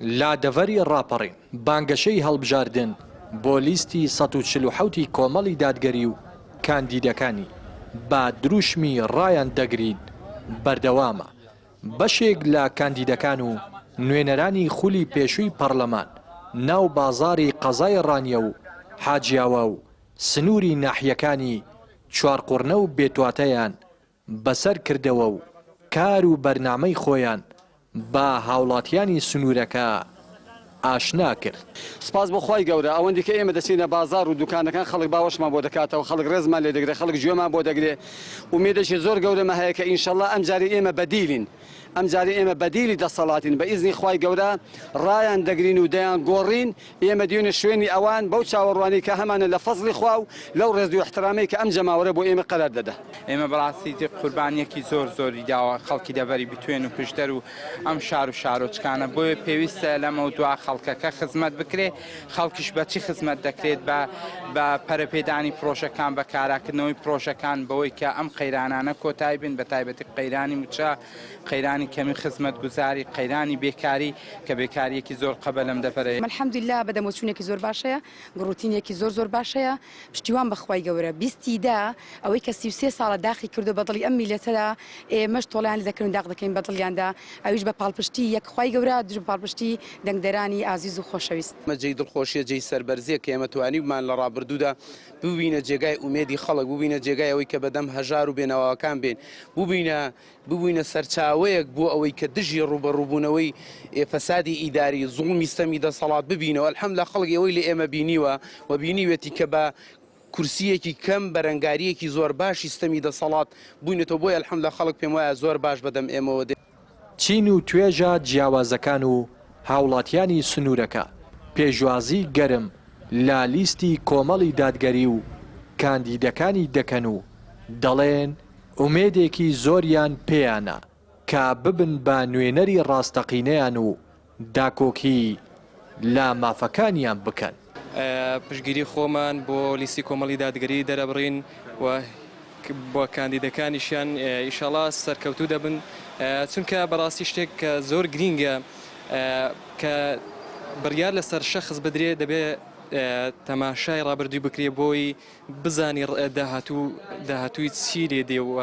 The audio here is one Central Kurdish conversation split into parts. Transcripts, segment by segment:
لە دەڤەری ڕاپەڕین بانگەشەی هەڵبژاردن بۆ لیستی 147 ی کۆمەڵی دادگەری و کاندیدەکانی بە دروشمی ڕایان دەگرین بەردەوامە، بەشێک لە کاندیدەکان و نوێنەرانی خولی پێشووی پەڕلەمان ناو بازاڕی قەزای ڕانیە و حاجیاوا و سنووری ناحیەکانی چوارقوڕنە و بێتواتەیان بەسەر کردەوە و کار و بەرنامەی خۆیان بە هاوڵاتیانی سنوورەکە ئاشنا کرد. سپاس بۆ خوای گەورە ئەوەندی کە ئێمە دەچینە بازاڕ و دوکانەکان خەڵک باوەشمان بۆ دەکاتەوە خەڵک ڕێزمان لێ دەگرێ خەڵک گوێمان بۆ دەگرێ ئومێدێکی زۆر گەورەمە هەیە کە ئینشەڵا ئەمجارەی ئێمە بەدیلین ئەمجارەی ئێمە بەدیلی دەسەڵاتین بە ئیزنی خوای گەورە ڕایان دەگرین و دەیان گۆڕین ئێمە دێینە شوێنی ئەوان بەو چاوەڕوانیەی کە هەمانە لە فەزڵی خوا و لەو ڕێز و ئیحترامەی کە ئەم جەماوەرە بۆ ئێمە قەرار دەدا. ئێمە بەڕاستی قوربانیەکی زۆر زۆری داوە خەڵکی دەڤەری بتوێن و پشدەر و ئەم شار و شارۆچکانە بۆیە پێویستە لەمەودوا خەڵکەکە خزمەت بکرێت خەڵکیش بە چی خزمەت دەکرێت بە بە پەرەپێدانی پرۆژەکان بە کاراکردنەوەی پرۆژەکان بەوەی کە ئەم قەیرانانە کۆتایی بن بە تایبەتی قەیرانی موچە قەیرانی کەمی خزمەتگوزاری قەیرانی بێکاری کە بێکاریەکی زۆر قەبە لەم دەڤەرەیە. الحمدللە بەدەمەوچونێکی زۆر باشەیە گڕوتینێکی زۆر زۆر باشەیە پشتیوان بە خوای گەورە بیستی دە ئەوەی کە 33 ساڵە داخی کردو بە دڵی ئەم میلەتەدا ئێمەش تۆڵەیان لێ دەکەین و داخ دەکەین بە دڵیاندا ئەویش بە پاڵپشتی یەک خوای گەورە دوش بە پاڵپشتی دەنگدەرانی ئازیز و خۆشەویست. ئەمە جێی دڵخۆشیە جێی سەربەرزیە کە ئێمە توانیبمان لە ڕابردوودا ببینە جێگای ئومێدی خەڵک ببینە جێگای ئەوەی کە بەدەم هەژار و بێنەواکان بێین ببینە ببووینە سەرچاوەیەک بۆ ئەوەی کە دژی ڕووبەڕووبوونەوەی فەسادی ئیداری، زوڵمی ستەمی دەسەڵات ببینەوە، الحمدللە خەڵک ئێوەی لە ئێمە بینیوە و بینیوێتی کە بە کورسییەکی کەم بەرەنگارییەکی زۆر باشی ستەمی دەسەڵات بووینەتەوە، بۆیە الحمدللە خەڵک پێموایە زۆر باش بەدەم ئێمەوە دێ. چین و توێژە جیاوازەکان و هاوڵاتیانی سنوورەکە پێشوازی گەرم لە لیستی کۆمەڵی دادگەری و کاندیدەکانی دەکەن و دەڵێن، ئومێدێکی زۆریان پێیانە کە ببن بە نوێنەری ڕاستەقینەیان و داکۆکی لە مافەکانیان بکەن. پشتگیری خۆمان بۆ لیستی کۆمەڵی دادگەری دەرەبڕین و بۆ کاندیدەکانیشیان ئیشەڵا سەرکەوتوو دەبن چونکە بەڕاستی شتێک کە زۆر گرینگە کە بڕیار لەسەر شەخس بدرێ دەبێ تەماشای ڕابردووی بکرێ بۆی بزانی داهاتوو داهاتووی چی لێ دێ و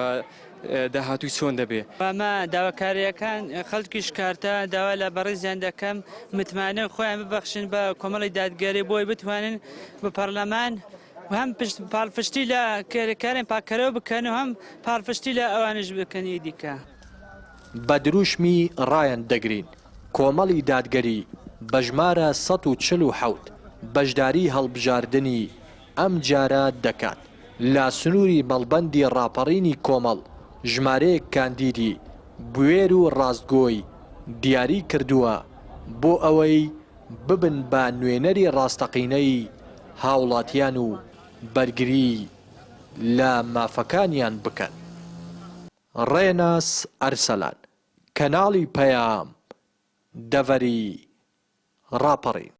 داهاتووی چۆن دەبێ. ئەمە داواکارییەکان خەڵکی شکارتە داوا لە بەڕێزیان دەکەم متمانەی خۆیان ببەخشن بە کۆمەڵی دادگەری بۆی بتوانن بە پەرلەمان هەم پشت پاڵپشتی لە کرێکاران پاککەرەوە بکەن و هەم پاڵپشتی لە ئەوانیش بکەن ئی دیکە. بە دروشمی ڕایان دەگرین کۆمەڵی دادگەری بە ژمارە 147 بەشداری هەڵبژاردنی ئەمجارە دەکات لە سنووری مەڵبەندی ڕاپەڕینی کۆمەڵ ژمارەیەک کاندیدی بوێر و ڕاستگۆی دیاری کردووە بۆ ئەوەی ببن بە نوێنەری ڕاستەقینەی هاوڵاتیان و بەرگری لە مافەکانیان بکەن. ڕێناس ئەرسەلان، کەناڵی پەیام، دەڤەری ڕاپەڕین.